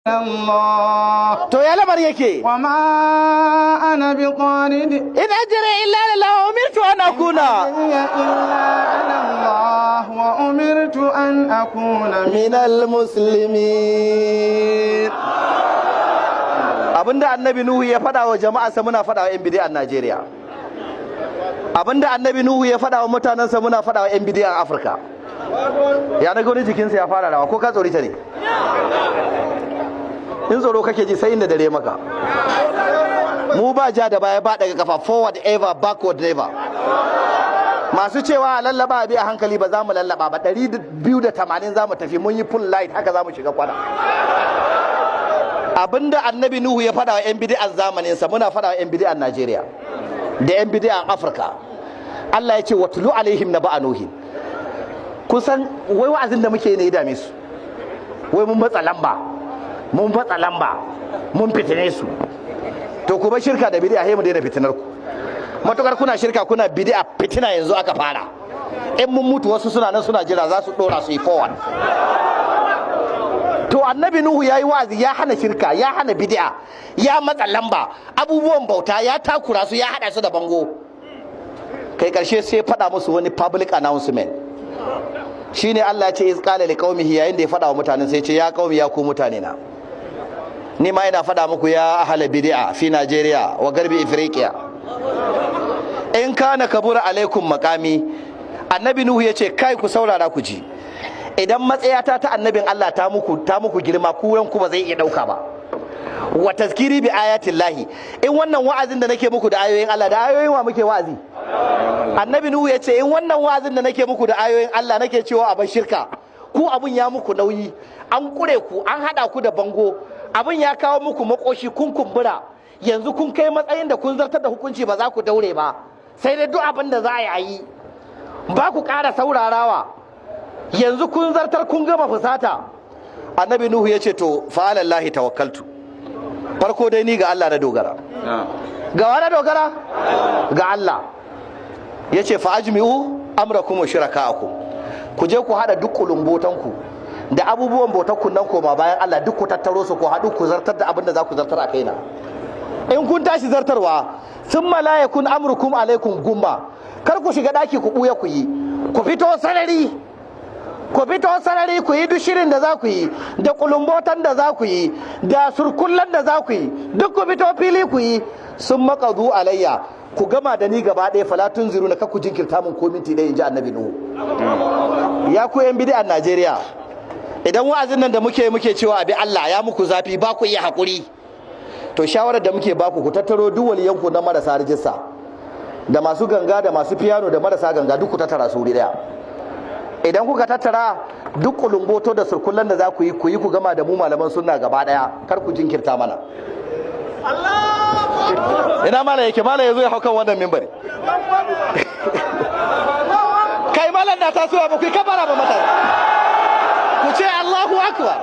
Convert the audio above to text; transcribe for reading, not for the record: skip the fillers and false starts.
الله To ya lamar yake? وما أنا بطارد In ajri illa lillah wa umirtu an akuna إلا على الله وأمرت أن أكون من min almuslimin. Abinda Annabi Nuhu ya faɗa wa jama'arsa, muna faɗa wa 'yan bid'an Najeriya. Abinda Annabi Nuhu ya faɗa wa mutanensa, muna faɗa wa 'yan bid'an Afirka. Ya na wani jikinsa ya fara rawa, ko ka tsorita ne? In tsoro kake ji, sai inda dare maka. Mu ba ja da baya, ba daga kafa. Forward ever, backward never. Masu cewa a lallaba, a bi a hankali, ba za mu lallaba ba. 280 za mu tafi, mun yi full light, haka za mu shiga kwana. Abinda Annabi Nuhu ya faɗa wa 'yan bid'an zamaninsa, muna faɗa wa 'yan bid'an Najeriya da 'yan bid'an Afirka. Allah ya ce: واتل عليهم نبأ نوح. Kusan wai wa'azin da muke ne ya dame su, wai mun matsa lamba, mun matsa lamba, mun fitine su. To ku bar shirka da bid'a, sai mu daina fitinar ku. Matukar kuna shirka, kuna bid'a, fitina yanzu aka fara. In mun mutu, wasu suna nan suna jira, za su dora su yi forward. To Annabi Nuhu ya yi wa'azi, ya hana shirka, ya hana bid'a, ya matsa lamba abubuwan bauta, ya takura su, ya hada su da bango. Kai karshe sai faɗa musu wani public announcement. Shine Allah ya ce: إذ قال لقومه, yayin da ya faɗa wa mutanen, sai ya ce: يا قوم, ya ku mutane na. Ni ma ina faɗa muku, يا أهل البدع في نيجيريا وغرب إفريقيا، إن كان كبر عليكم مقامي. Annabi Nuhu ya ce: kai, ku saurara ku ji, idan matsayata ta annabin Allah ta muku girma, kuran ku ba zai iya dauka ba, وتذكيري بآيات الله, in wannan wa'azin da nake muku da ayoyin Allah, da ayoyin wa muke wa'azi? Annabi Nuhu ya ce: in wannan wa'azin da nake muku da ayoyin Allah, nake cewa a bar shirka, ku abun ya muku nauyi, an kure ku, an hada ku da bango, abun ya kawo muku makoshi, kun kumbura, yanzu kun kai matsayin da kun zartar da hukunci, ba za ku daure ba, sai dai duk abin da za a yi, ba ku ƙara saurarawa, yanzu kun zartar, kun gama fusata. Annabi Nuhu ya ce: to فعلى الله توكلت. Farko dai, ni ga Allah na dogara. Ga wa dogara? Ga Allah. Ya ce: فأجمعوا أمركم وشركاءكم. Ku je ku haɗa duk kulumbotanku da abubuwan bautar nan koma bayan Allah, duk ku tattaro su, ku haɗu ku zartar da abin da za ku zartar a kaina. In kun tashi zartarwa, ثم لا يكن أمركم عليكم غمة. Kar ku shiga daki ku buya ku yi, ku fito sarari, ku fito sarari ku yi duk shirin da za ku yi, da kulumbotan da za ku yi, da surkullan da za ku yi, duk ku fito fili ku yi. ثم اقضوا إلي, ku gama da ni gaba ɗaya. فلا تنظرون, kar ku jinkirta mun ko minti ɗaya, in ji Annabi Nuhu. Ya ku yan bid'an Najeriya, idan wa'azin nan da muke cewa abi Allah ya muku zafi, ba ku iya hakuri, to shawarar da muke baku, ku tattaro duk waliyanku na marasa rijista, da masu ganga, da masu fiyano, da marasa ganga, duk ku tattara su wuri daya. Idan kuka tattara duk kulumboto da surkullan da za ku yi, ku yi, ku gama da mu malaman sunna gaba daya, kar ku jinkirta mana. Ina malam yake? Malam yazo ya hau kan wannan mimbari. Kai, malam na tasowa, ba ku yi kabara ba. Mata ku ce الله أكبر.